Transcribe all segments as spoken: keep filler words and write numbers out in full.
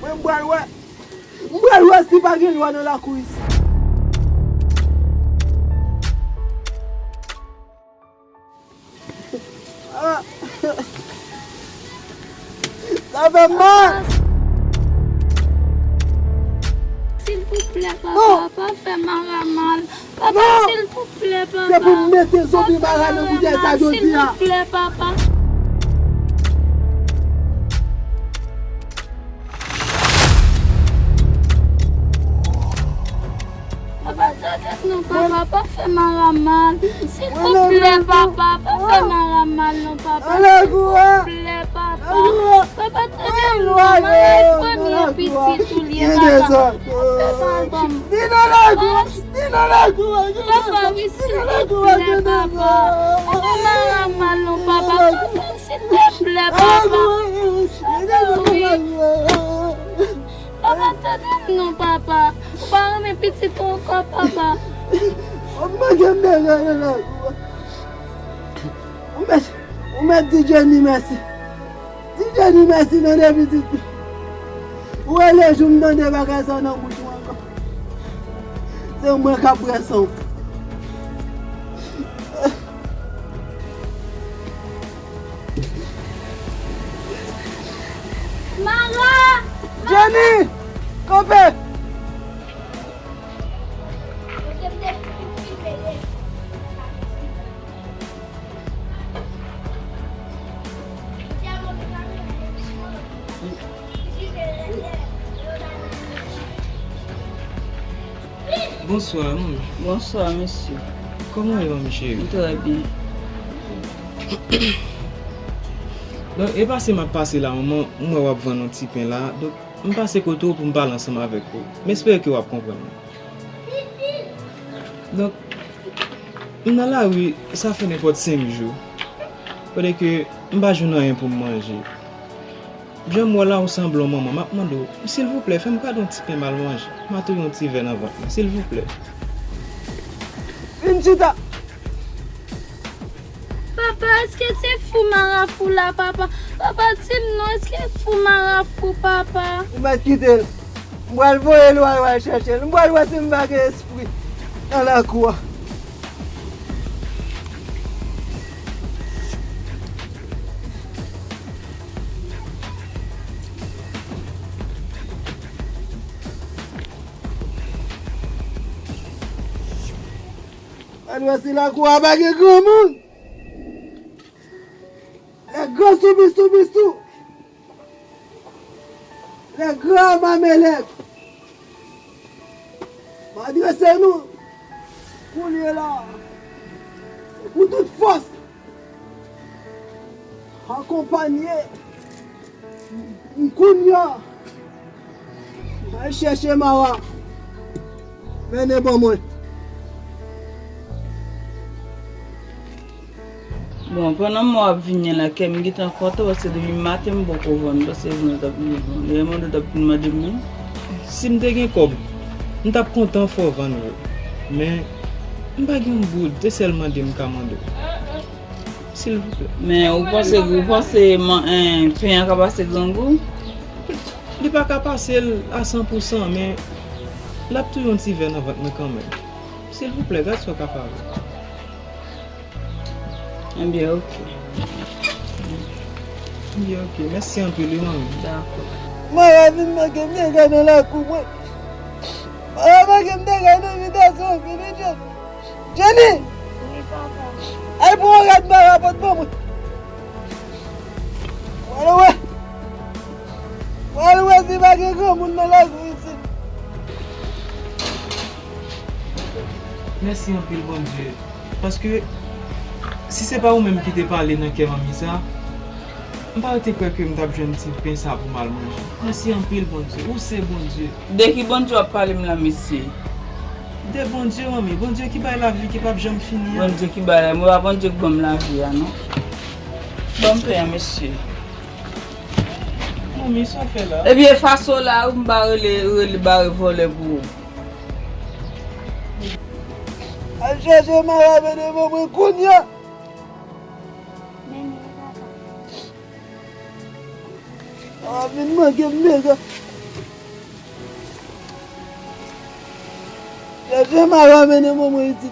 Mwen m pral wè. M pral wè si pa gen lwa nan lakou isi. Ah. Sa fè m mal. Silvouplè, papa, pa fè Mara mal. Papa, silvouplè, papa. Se pou m mete zonbi Mara nan boutèy sa jodi a. Silvouplè, papa. Papa, tande m non, papa, pa fè Mara mal. Silvouplè, papa, pa fè Mara mal non, papa. Silvouplè, papa. Papa, tande m non, Mara se premye pitit ou li ye, papa. Pa fè mal ban m. Papa, papa, wi, silvouplè, papa. Pa fè Mara mal non, papa. Silvouplè, papa. Papa, wi. Papa, tande m non, papa. Ou pa renmen pitit ou ankò, papa. Ou manke m deja nan lakou a. Ou mèt, ou mèt di Jenny mèsi. Di Jenny mèsi, tande pitit. Ou rele jou m tande bagay sa nan bouch ou ankò. Se mwen k ap bwè san w. Mara! Jenny! Kanpe! Bonswa, manmi. Bonswa, mesye. Kòman w ye, manmi cheri? M trè byen. Donk, e pase m ap pase la, manman, m wè w ap vann yon ti pen la. Donk, m pase kote w pou m pale ansanm avèk ou. M espere ke w ap konprann mwen. Donk, m nan lari, sa fè nenpòt senk jou. Kote ke m pa jwenn anyen pou m manje. Jan m wè la, ou sanble yon manman. M ap mande w, silvouplè, fè m kado yon ti pen m al manje. M a touye yon ti vè nan vant mwen, silvouplè. Vin chita. Papa, èske se fou Mara fou la, papa? Papa, di m non, èske fou Mara fou, papa? Ou mèt kite l. M pral voye l, w al, w al chèche l. M pral wè si m pa gen espri nan lakou a. Ann wè si lakou a pa gen granmoun. Lè gran soubisou bisou. Lè gran mamelèk. M adrese nou kounye la. Pou tout fòs. Akonpanye m kounye a. Al chèche Mara. Mennen ban mwen. Bon, pandan mwen ap vini an la, kè m gentan kontan, paske depi maten m poko vann, paske mwen t ap vin vann. Lè mwen t ap vin mande m wi. Si m te gen kòb, m t ap kontan fè w vann wi. Men, m pa gen yon goud, se sèl mande m ka mande w. Silvouplè. Men ou panse, ou panse man, en, pen an ka pase grangou? Li pa ka pase l a san pou san, men l ap touye yon ti vè nan vant mwen kanmenm. Silvouplè, gad sa w ka fè avè m. Ebyen, oke. Ebyen, oke. Mèsi anpil, wi, manmi. Dakò. Mara vin manke m dega nan lakou mwen. Mara manke m dega nan envitasyon an, vini, Jenny. Jenny! Wi, papa. Al pran yon rad Mara pote ban mwen. Pral wè. Pral wè si pa gen granmoun nan lakou isit. Mèsi anpil, Bondye. Paske, si se pa ou menm ki te pale nan kè manmi sa, m pa te kwè ke m t ap jwenn ti pen sa pou m al manje. Mèsi anpil, Bondye. Ou se Bondye. De ki Bondye w ap pale m la, mesye? De Bondye, manmi. Bondye ki bay lavi ki p ap janm fini an. Bondye ki bay lavi. Mwen pa Bondye k ban m lavi a, non. Ban m pen an, mesye. Manmi, sa w fè la? Ebyen, fason la, ou m pa rele, rele bare vòlè pou ou. Al chèche Mara, mennen ban mwen kounye a. Mara vin manke m dega. Jan Mara mennen manman isit.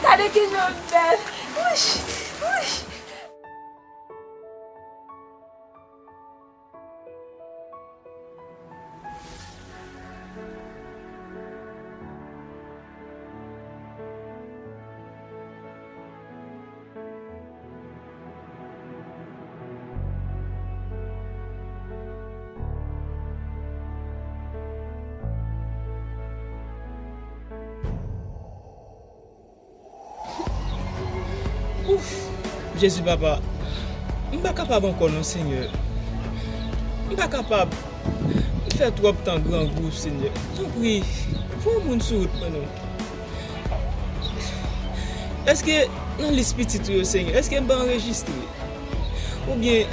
Gade ki jan l bèl. Wouch, wouch. Ouf! Jezi papa, m pa kapab ankò non, Senyè. M pa kapab. M fè twòp tan grangou, Senyè. Tanpri, voye yon moun sou wout mwen non. Èske nan lis pitit ou yo, Senyè, èske m pa anrejistre? Oubyen,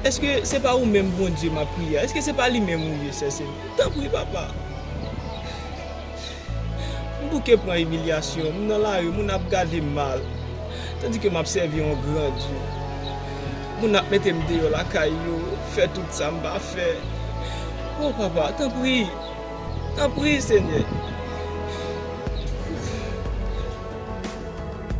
èske se pa ou menm Bondye m ap priye a? Èske se pa li menm ou ye, Senyè? Tanpri, papa. M bouke pran imilyasyon, m nan lari, moun ap gade m mal, tandike m ap sèvi yon gran Dye. Moun ap mete m deyò lakay yo, fè tout sa m pa fè. O papa, tanpri, tanpri, Senyè.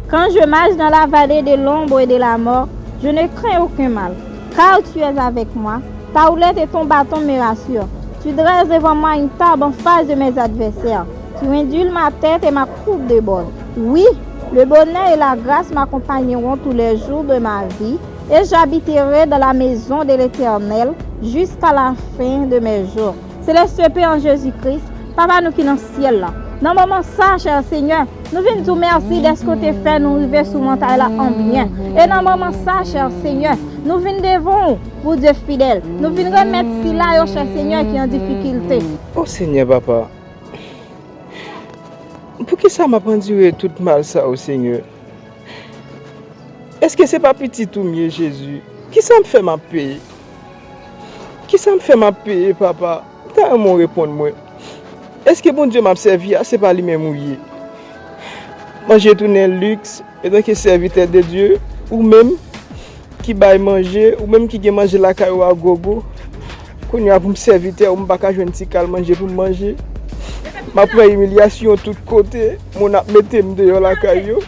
Quand je marche dans la vallée de l'ombre et de la mort, je ne crains aucun mal, car tu es avec moi. Ta houlette et ton bâton me rassurent. Tu dresses devant moi une table en face de mes adversaires. Tu ondules ma tête et ma coupe déborde. Oui, le bonheur et la grâce m'accompagneront tous les jours de ma vie, et j'habiterai dans la maison de l'Éternel jusqu'à la fin de mes jours. Seleste Pè an Jezi Kris, Papa nou ki nan syèl la. Nan moman sa, chè Senyè, nou vin di w mèsi dèske w te fè nou rive sou montay la an byen. E nan moman sa, chè Senyè, nou vin devan w, Bondye fidèl. Nou vin remèt sila yo, chè Senyè, ki an difikilte. O Senyè Papa, poukisa m ap andire tout mal sa yo, Senyè? Èske se pa pitit ou m ye, Jezi? Kisa m fè m ap peye? Kisa m fè m ap peye, Papa? M ta renmen w reponn mwen. Èske Bondye m ap sèvi a, se pa li menm ou ye? Manje tounen liks, antanke sèvitè de Dye, ou menm ki bay manje, ou menm ki gen manje lakay ou a gogo. Kounye a pou m sèvitè ou, m pa ka jwenn ti kal manje pou m manje. M ap pran imilyasyon tout kote, moun ap mete m deyò lakay yo.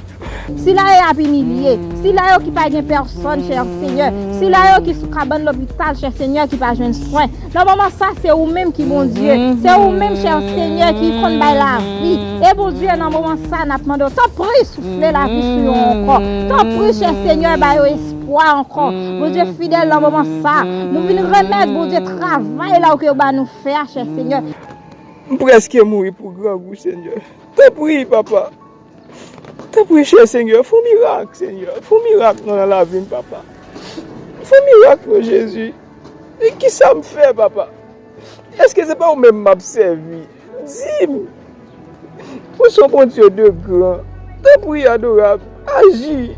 Sila yo y ap imilye, sila yo ki pa gen pèsòn, chè Senyè, sila yo ki sou kabann lopital, chè Senyè, ki pa jwenn swen. Nan moman sa, se ou menm ki Bondye, se ou menm, chè Senyè, ki konn bay lavi. E Bondye, nan moman sa, n ap mande w, tanpri, soufle lavi sou yo ankò. Tanpri, chè Senyè, ba yo espwa ankò. Bondye fidèl, nan moman sa, nou vin remèt, Bondye, travay la ou ke yo ba nou fè a, chè Senyè. M prèske mouri pou grangou, Senyè. Tanpri, Papa. Tanpri, chè Senyè, fè yon mirak, Senyè. Fè yon mirak nan, nan lavi m, Papa. Fè yon mirak, non, Jezi. E kisa m fè, Papa? Èske se pa ou menm m ap sèvi? Di m. Ou se yon Bondye de gran. Tanpri, adorab, aji.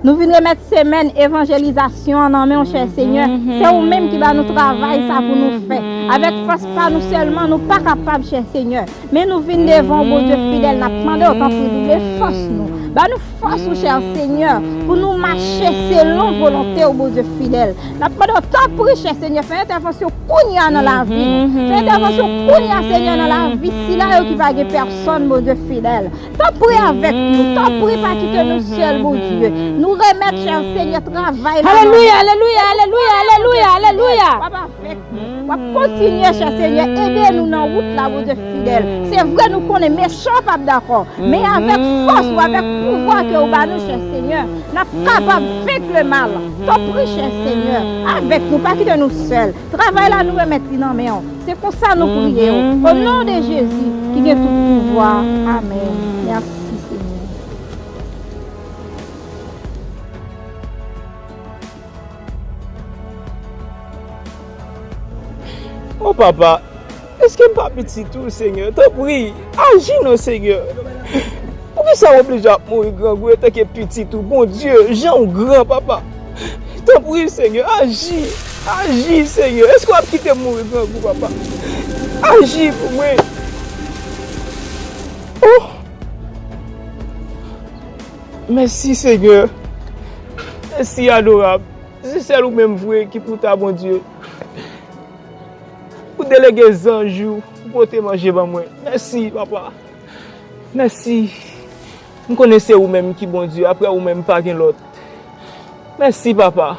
Nou vin remèt semèn evanjelizasyon an nan men w, chè Senyè. Se ou menm ki ba nou travay sa pou nou fè. Avèk fòs pa nou sèlman, nou pa kapab, chè Senyè. Men nou vin devan w, Bondye fidèl, n ap mande w, tanpri, double fòs nou. Ba nou fòs ou, chè Senyè, pou nou mache selon volonte w, Bondye fidèl. N ap mande w, tanpri, chè Senyè, fè entèvansyon kounye a nan lavi nou. Fè entèvansyon kounye a, Senyè, nan lavi sila yo ki pa gen pèsòn, Bondye fidèl. Tanpri avèk nou, tanpri pa kite nou sèl, Bondye. Nou remèt, chè Senyè, travay la nan men w. Alelouya, alelouya, alelouya, alelouya, alelouya. W ap avèk nou, w ap kontinye, chè Senyè, ede nou nan wout la, Bondye fidèl. Se vre, nou konnen mechan p ap dakò, men avèk fòs ou, avèk pouvwa ke ou ba nou, chè Senyè, n ap kapab venk lemal. Tanpri, chè Senyè, avèk nou, pa kite nou sèl. Travay la, nou remèt li nan men w. Se konsa nou priye w. O non de Jezi, ki gen tout pouvwa. Amèn. Mèsi, Senyè. O papa, èske m pa pitit ou, Senyè? Tanpri, aji non, Senyè. Poukisa w oblije ap mouri grangou antanke pitit ou, Bondye, jan w gran, papa? Tanpri, Senyè, aji, aji, Senyè. Èske w ap kite m mouri grangou, papa? Aji pou mwen. Oh! Mèsi, Senyè. Mèsi, adorab. Se sèl ou menm vre ki pou ta, Bondye. Ou delege zanj ou pou pote manje ban mwen. Mèsi, papa. Mèsi. M konnen se ou menm ki Bondye. Apre ou menm, pa gen lòt. Mèsi, papa.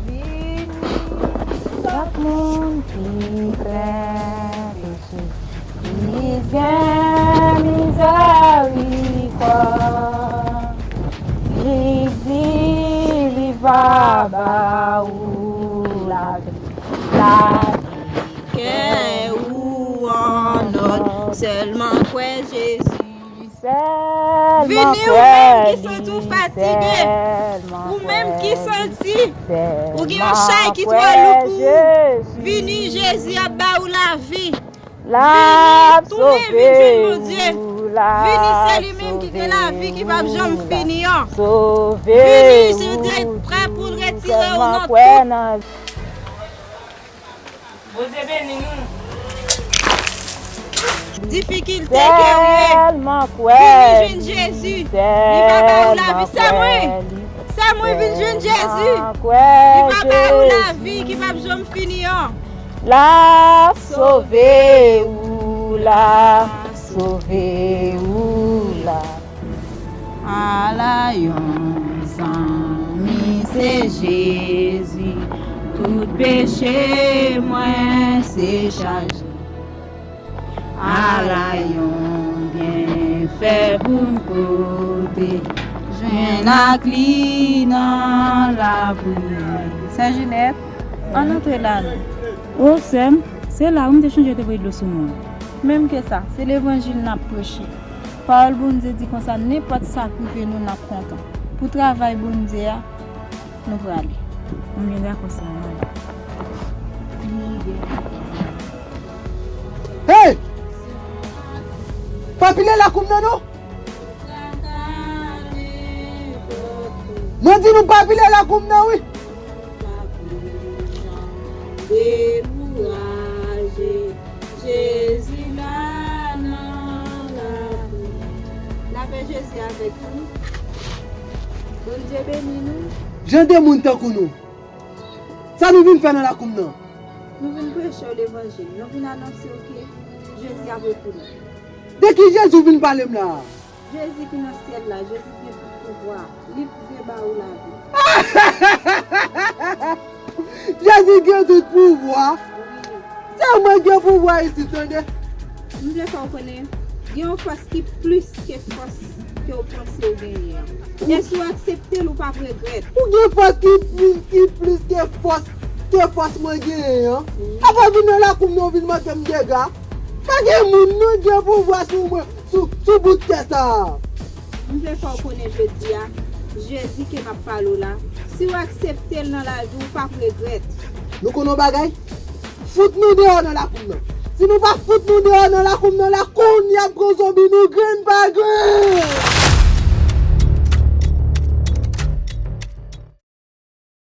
Vini chak moun ki trè peche, ki gen mizèrikòd, li di li va ba ou lavi. Lavi kè ou an òd, sèlman kwè Jezi. Vini, ou menm ki santi w fatige, ou menm ki santi ou gen yon chay ki twò lou pou ou. Vini, Jezi ap ba ou lavi. Vini, tounen vin jwenn Bondye. Vini, se li menm ki gen lavi ki p ap janm fini an. Vini, Jezi prè pou l retire ou nan tout. Bondye beni nou. Difikilte ke ou ye, vini jwenn Jezi. Li va ba ou lavi. Sè mwen, sè mwen, vin jwenn Jezi. Li va ba ou lavi ki p ap janm fini an. L a sove ou, l a sove ou, l a. Ala yon zanmi se Jezi, tout peche mwen se chaje. Ala yon byenfè pou m pote, jwenn ak li nan lapriyè. Sè Jinèt, ann antre la non. O sè m, se la wi m te chonje te voye dlo sou mwen. Menm ke sa, se levanjil n ap preche. Pawòl Bondye di konsa, nenpòt sa k rive nou, n ap kontan. Pou travay Bondye a, nou prale. Mwen byen dakò sa, mwen. Hey! Pa pile lakou m nan non! Mwen di nou pa pile lakou m nan wi! Dekouraje. Jezi la nan lakou. Lapè Jezi avèk nou. Bondye beni nou. Jan de moun tankou nou. Sa nou vin fè nan lakou m nan? Nou vin preche w levanjil. Nou vin anonse w ke Jezi ap retounen. De ki Jezi w vin pale m la a? Jezi ki nan syèl la, Jezi ki gen tout pouvwa, li pou gen ba ou lavi. Jezi gen tout pouvwa. Wi. Sèlman gen pouvwa isit, tande. M vle fè w konnen, gen yon fòs ki plis ke fòs ke w panse w genyen an. E si w aksepte l, ou p ap regrèt. Ou gen fòs ki, ki, ki plis ke fòs, ke fòs mwen genyen an. Wi. Apa vin nan lakou m nan, ou vin manke m dega. Pa gen moun non gen pouvwa sou mwen, sou, sou bout tè sa a. M vle fè w konnen jodi a, Jezi ke m ap pale w la, si w aksepte l nan lavi w, ou p ap regrèt. Nou konn yon bagay? Fout nou deyò nan lakou m nan. Si nou pa fout nou deyò nan lakou m nan la, kounye a m pran zonbi nou grenn pa grenn.